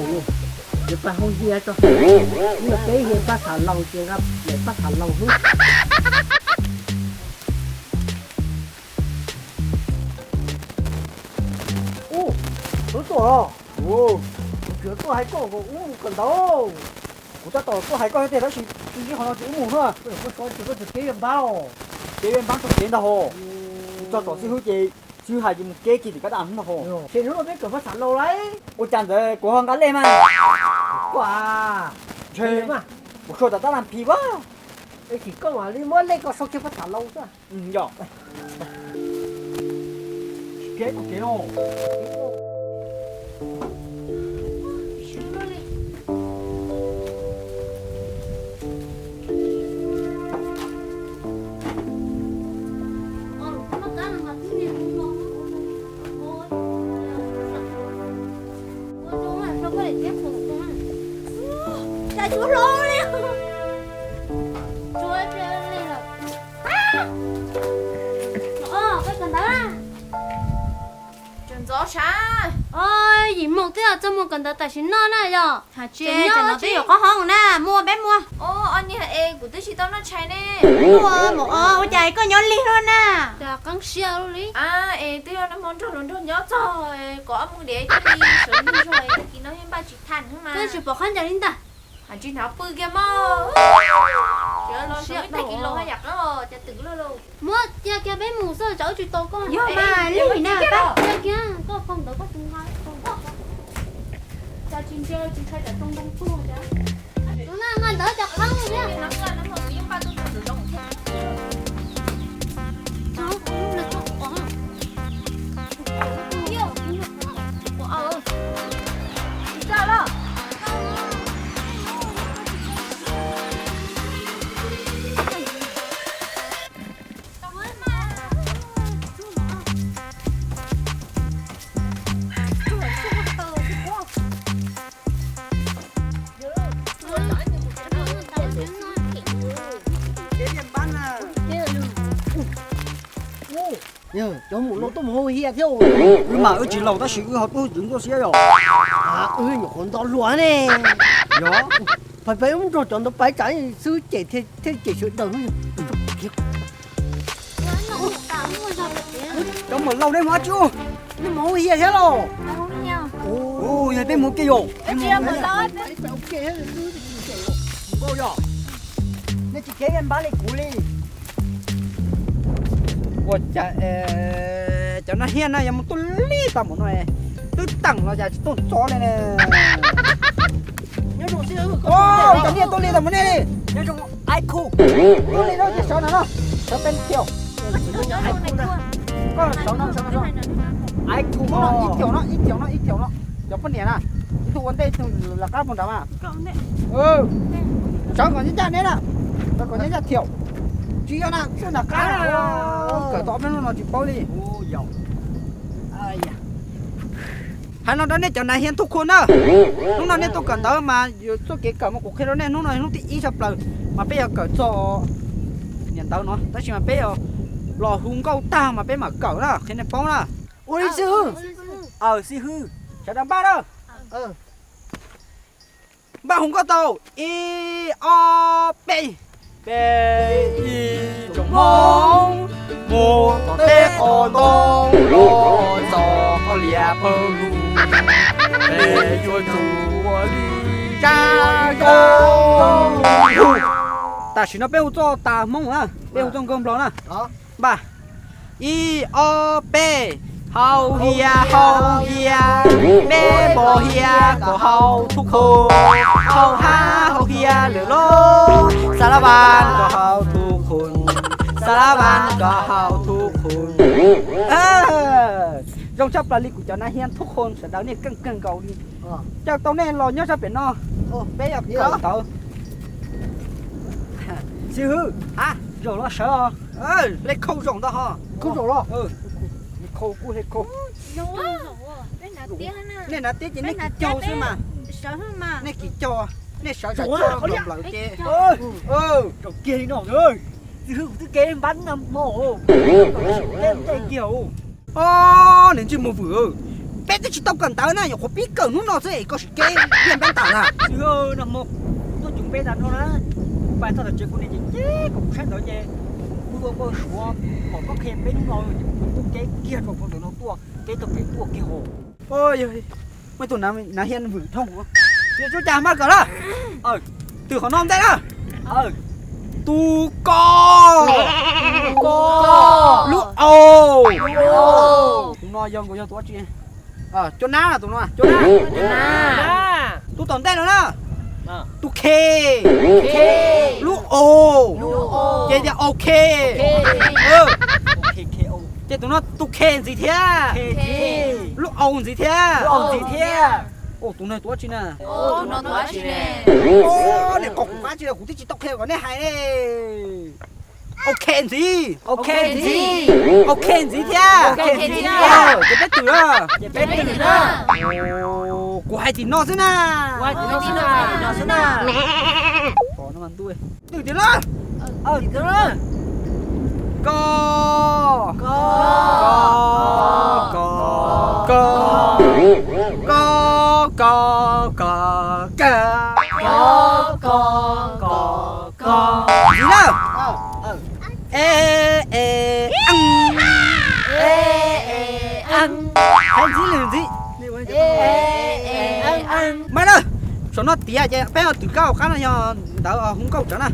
Nws pab hau hias tso, nws peb hias pab tham laus ces nqa pab tham laus hnub. Ub, Tub Tuam, kuv tseem tuaj hais koj kom wb mus kawm ntawv. Kuv tab tom tuaj hais koj thiab tiag tab sis tsis ntsib qhov no ces wb mus na. Koj tseem kev npab os. Kev npab txog kev ntag hos. Tso tom xib hwb ces xib hwb hais ces mus kev kiag tim kab daj ntag hos. Ces hnub no peb kawm pab tham laus lauj. Ua cas ntawd kuv ho nqa lej mas. Koj a, ntshe kuv sau tom tab laj phis vaj. Tsis koj mam li muab lej koj sau kiag pab tham laus xwb. Yog. Kev kuv kev no. Cas tsis hlub li. Tsuav li lawm. Koj kawm ntawv na? Tseem ntxov sav. Yim moos twb yog txog moos kawm ntawv tam sim no na yog. Hais tsis nyob tsis yuav qhov hov na, muaj peb muaj. Ob niag es kuv twb tsis tau noj tshais ne. Ua cas koj nyob lig luaj na? Cas qeeb siab li. Es twb yog nag hmo nrog hluas nraug nyob txog kom ob mus diav cia li sawv ntsug zog es tag kis no yeej npaj tsis tau mas. Koj tsis pom qab ncaws li ntag. Hais tsis hnav pw kiag mog. Los sawv tag kis los haj yam qeeb os, cas twm luaj lauj. Muab cia kiag peb mus xwb, tsam wb tsis tau koj. Yog mas, lig na, cia kiag koj phone ntawd koj tsis nqa. Cas tsis ntsia tsis ntshai tsam tsoo ntoo tuag cas. Tus na nqa ntawd cas qeeb li thiab. Cov mus no tuaj mus hau hias thiab. Wb mas wb tsis laus tab sis wb ho tuaj hwj txwv ntuj siab yog. Wb nyuam qhuav nto hluas ne. Yog. Pais pais wb nrog cov ntawd pais tsam xwb cem thiab cem sawv daws. Cov muam laus nej mus dab tsi? Nej mus hau hias thiab los? Yog peb mus kiag yom. Nej tsis kev npab li kuv li. Ua cas cov nab hias no yuav mus tuaj lig tau mus no, twb teem los cas tsis tuaj txog li ne. Cov niag tuaj lig tau mus nej li. Nyob zoo Aib Khu. Tuaj lig no ces sawv no no, sawv peb tiam. Koj sawv no, sawv no, Aib Khu no ib tiam no, ib tiam no, ib tiam no. Cov poj niam na, ib tug ua ntej ib tug lawv qab puag nrad mas. Sawv kom nyob ncaj neb na, sawv kom nyob ncaj tiam. Tsis yog na, sawv nram qab na. Kawm tau ob peb hnub no tsis paub li. Hais no rau nej cov nav hias thoob khu na, hnub no nej tuaj kawm ntawv mas yus txoj kev kawm mas kuv qhia rau nej, hnub no hnub thib ib tshaj plaws mas peb yuav kawm txog niam ntawv no, tab sis mas peb los hu nkauj tag mas peb mam kawm na, qhia nej paub na. Ua li xib hwb. Aws, xib hwb, sawv daws npaj na. Npaj hu nkauj tau, ib ob peb. Peb ib tsoom Hmoob mus tom teb qos ntoo los txog qhov liaj pawg lug, peb yuav tsum ua li zaj nkauj. Tam sim no peb hu txoj tas Hmoob na, peb hu txoj nkauj Nplog na. Npaj, ib ob peb. Hau hias hau hias, peb npog hias kom hau thoob khu, hau hab hau hias lwm lub, xas lab vas kom hau thoob khu, xas lab vas kom hau thoob khu. Zoo tshaj plaws li kuv cov nav hias thoob khu sawv daws, nej keej kawg nkaus li. Caw tau nej los nyob sab pem no, peb yuav kawm ntawv. Xib hwb, zaum no sawv os. Lej khau zaum ntag ho. Khau zaum los. Khau kuj he khau. Nej nav tiab ces nej kis caug xwb mas. Nej kis caug, nej sawv tsam caug nplawm nplawm ces. Zaum kiag li no, xib hwb kuv twb kev npab nag hmo. Nws ntsej muag vwm, Peb twb tsis tau kawm ntawv na, nyuam qhuav pib kawm hnub no xwb es koj sim kev liaj npab tas na. Tsis, nag hmo kuv tuaj cuag peb tas no na, kuv pais txog tom tsev kuv niam ces ces kom kuv saib ntawv ces kuv ua koj suav kom koj qhia peb hnub no ces kuv tuaj kev kiag rau qhov ntawm no tuaj kev taug kev tuaj kiag hos. Muaj ib tug nav hias vwm dhau. Tsuas cas maj kawm na. Twm qhov no ntej na. Tus ko. Lub au. Tus no yog nkaus yog tus dab tsi? Cua nab, tus no cua nab. Tus tom ntej no na. Tus khe. Lub au. Ces tias ok. Ces tus no tus khe ntxiv thiab. Lub au ntxiv thiab. Tus no tus dab tsi na? Niam qos kuv qab tsi los kuv twb tsis tau qhia kom nej hais ne. Ok ntxiv. Ok ntxiv thiab. Ces peb twm na. Kuv hais tim no xwb na. Twm tiag na. Ko. Ko, ko, ko, ko, ko, ko, ko. Ntxiv na. E, e, eej. Hais ntxiv lwm ntxiv. Mas na, saum no tiav ces peb ho twm kab hauv qab no yog ntawv hu nkauj tsawv na.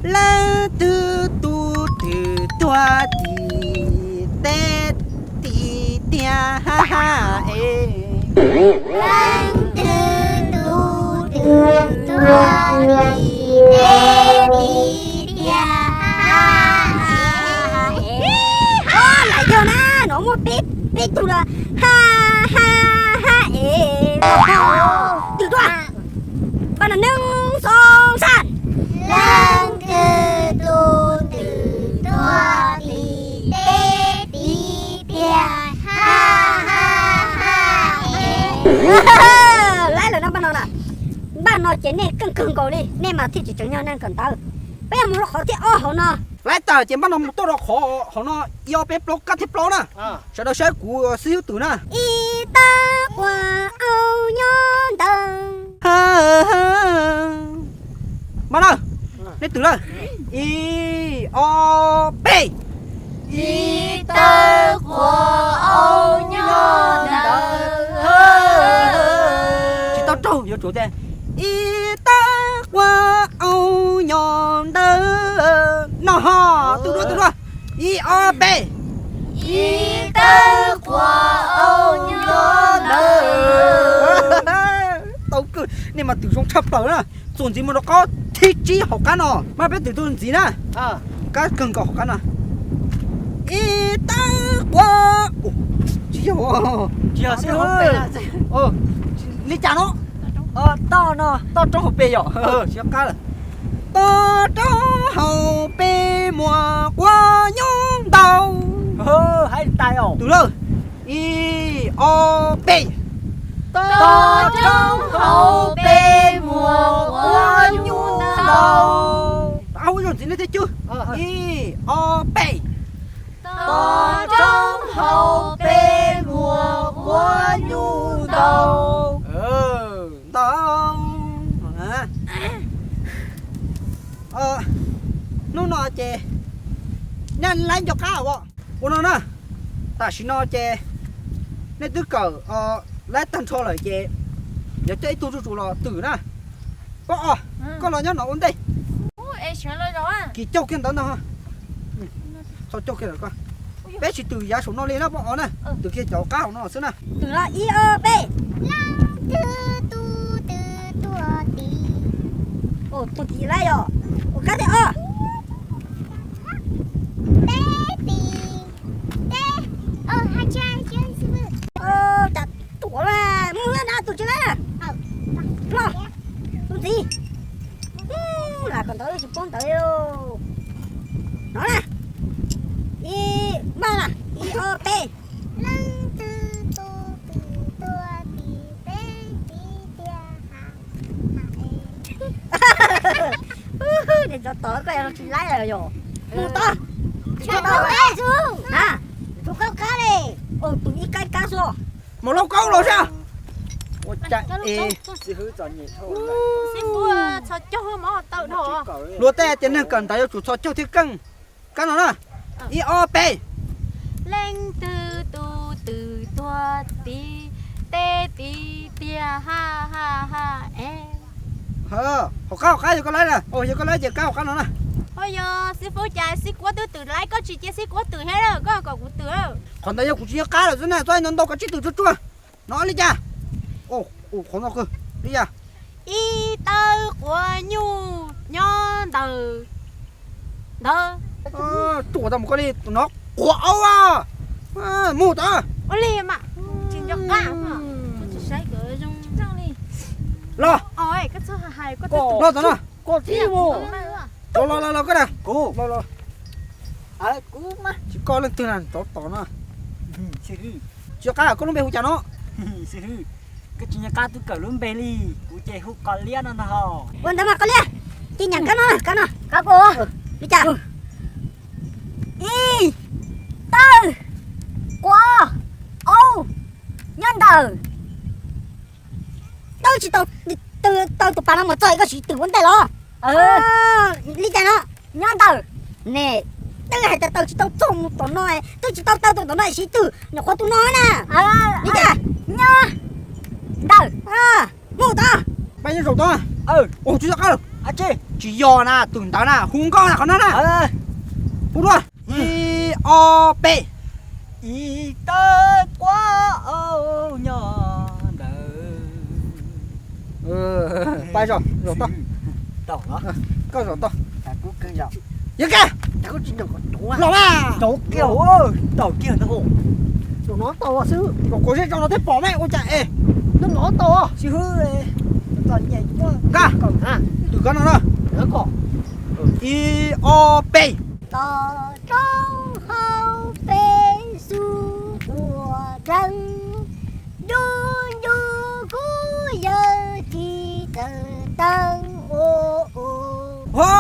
Leej twg tus twm tuag tim teb tim tiag ha ha es. Leej twg tus twm tuag tim teb tim tiag ha ha es. Lam yog na, no muaj peb, peb tug los ha ha ha es. Twm tuaj. Npaj no, nees xoo xaj. Leej twg tus twm tuag tim teb tim tiag ha ha ha es. Laib lawm no npaj no na. Npaj no ces nej keej kawg nkaus li, nej mas thiaj tsis tseem yog neeg kawm ntawv. Peb yuav mus rau qhov thib ob hauv no. Laib tag ces npaj no mus tuaj rau qhov hauv no, ib ob peb plaub kab thib plaub na. Sawv daws saib kuv xib hwb twm na. Ib tawb quas au nyob ntawd. Npaj na, nej twm na. Ib, ob, peb. Ib tawb quas au nyob ntawd. Tsis tau raug, yuav tsum tias ib tawb quas au nyob ntawd no ho. Twm dua, twm dua. Ib, ob, peb. Ib tawb quas au nyob ntawd. Tau kawg, nej mas twm zoo tshaj plaws na. Txuas ntxiv mus rau qab thib tsib hauv qab no. Mas peb twm tus ntxiv na. Kab kawg nkaus hauv qab no. Ib tawb quas, tsis yog, tsis yog, li cas no? Toj roob hauv pes yom. Toj roob hauv pes muaj quas nyuj ntau. Twm lawm. Ib, ob, peb. Toj roob hauv pes muaj quas nyuj ntau. Ua ntxiv nej thiaj cwb. Ib, ob, peb. Toj roob hauv pes muaj quas nyuj ntau. Ntau. Hnub no ces nej laib nco qab os. Ua no na, tam sim no ces nej twb kawm laib tag nrho lawm ces yuav coj ib tug zuj zus los twm na. Pab os, koj los nyob no ua ntej. Kis caug kiag ntawd ntag. Txhob caug kiag lawm koj. Peb tsis twm yav saum no li na pab os na, twm kiag cov qab hauv no xwb na. Twm los ib ob peb. Leej twg tus twm tuag tim, tuag tim lawm yog ua kab tiag os. Teb tim, teb, cas tuam mus na tus tsis laib na. Los, tus ntxiv. Lam kom ntawd tsis paub ntawd. No na, ib, npaj na, ib ob peb. Leej twg tus twm tuag tim teb tim tiag ha ha es. Niam tsov tod koj yog tsis laib lawm yom. Mus tod. Tsis tau qab xwb. Ha, tsis tau qab li. Tus ib kab kab xwb. Mus lauj kaub los saib. Ua cas es luag tej tias neeg kawm ntawv yuav tsum txhos caug thiab keej. Kab no na, ib ob peb. Leej twg tus twm tuag tid, tej tid tiag ha ha ha es. Hauv qab hauv qab yog koj laib na, yog koj laib ces kab hauv qab no na. Ua yog xib fwb cas xib kuab twb twm laib koj tsis cia xib kuab twm thiab koj kom kuv twm. Qhov ntawd yog kuv tsis nyob qab lawm xwb na, txhob ntau ntau koj tsib twm tsuag tsuag. No li cas? Qhov no li cas? Ib tawb quav nyuj nyob ntawm ntawd. Tsuas tau mus koj li no quav aub a. Mus tod. Ua li mas tsis nco qab. Los. Los tod no. Los los los koj na. Kuv. Tsis koj leej twg na, tov tom no. Tsis nco qab koj lub npe hu cas no? Koj tsis nco qab tub kawm lub npe li, kuv ces hu Qos Liab no ntag hos. Ua ntawd mas Qos Liab, cia nyam kab no, kab no, kab kuv. Li cas? Ib, tawb, quav, aub, nyob ntawm. Twb tsis tau, tau tus pas no mus txog koj siv twm ua ntej los? Li cas no? Nyob ntawm. Ne, twb hais tias taw tsis tau txog mus tom no, twb tsis tau taw tom no siv twm, nyuam qhuav tus no na. Li cas? Nyob ntawm. Mus tod. Pab nyob zaum tod. Ua tsis tau qab. Tsis yog na, twm ntawd na, hu nkauj na qhov no na. Hu dua. Ib ob peb. Ib tawb quav aub nyob ntawd. Pab zaum, zaum tod. Koj zaum tod. Yog kab. Los mas. Zaum kiag ntag. Zaum no tau xwb, zaum kom zeb zaum no thiaj pom mas ua cas es. Nyob no tau. Kab. Twm kab no na. Ib ob peb. Tos roob hauv pes xub quas dleev, ncu ncu kuv yawg tsis txawj teeb ua u. Ho,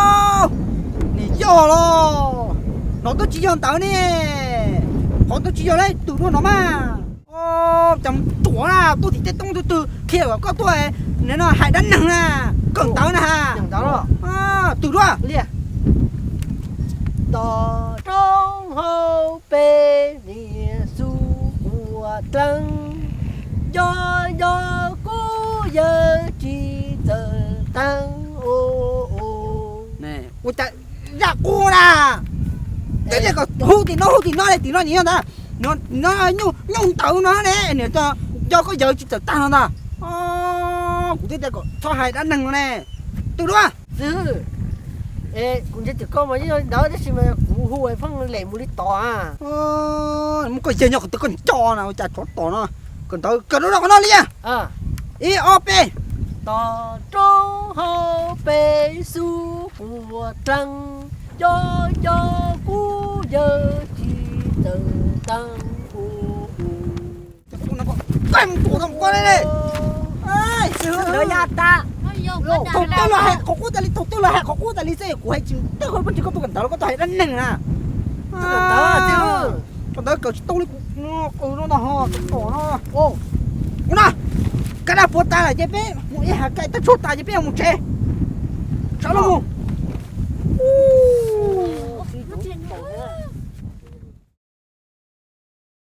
nim yog los, no twb tsis yog ntawd ne, qhov twb tsis yog lawm, twm dua no mas. Cas mus ruam na, tuaj tim tej toob twg twg qhia kom koj tuaj, nim no hais dab neeg na, kawm ntawv na ha. Twm dua. Tos roob hauv pes niam xub quas dleev, nco nco kuv yawg tsis txawj teeb ua u. Ua cas zaj qub na, ntawd tias kom hu tim no hu tim no li tim no nim yog ntawd, no nyuj ntawd no ne, niam nco koj yawg tsis txawj tag no ntag. Kuv thiaj tias kom txhob hais dab neeg no ne. Twm dua. Xib hwb, kuv ntsia tim koj mas yeej yog li ntawd tab sis mas kuv hu es pheej lem mus li tod a. Muab koj yawg nyob qhov twg koj nco na, ua cas tsov tom no. Kawm ntawv kawm rau qhov no li. Ib ob peb. Tos roob hauv pes xub quas dleev, nco nco kuv yawg tsis txawj teeb ua u. Koj mus ruam tau koj li. Thaum twg los hais qhov qub tas li, thaum twg los hais qhov qub tas li xwb, kuv hais tsis tau, koj pheej tsis koj tuaj kawm ntawv los koj tuaj hais dab neeg na. Kawm ntawv kawm tsis tau li kuv qw no ntag ho, tom no. Ua no, kab daj puav tas lawm ces peb mus ib hais kais tab tshuaj tas ces peb mus tsev. Sawv los mus.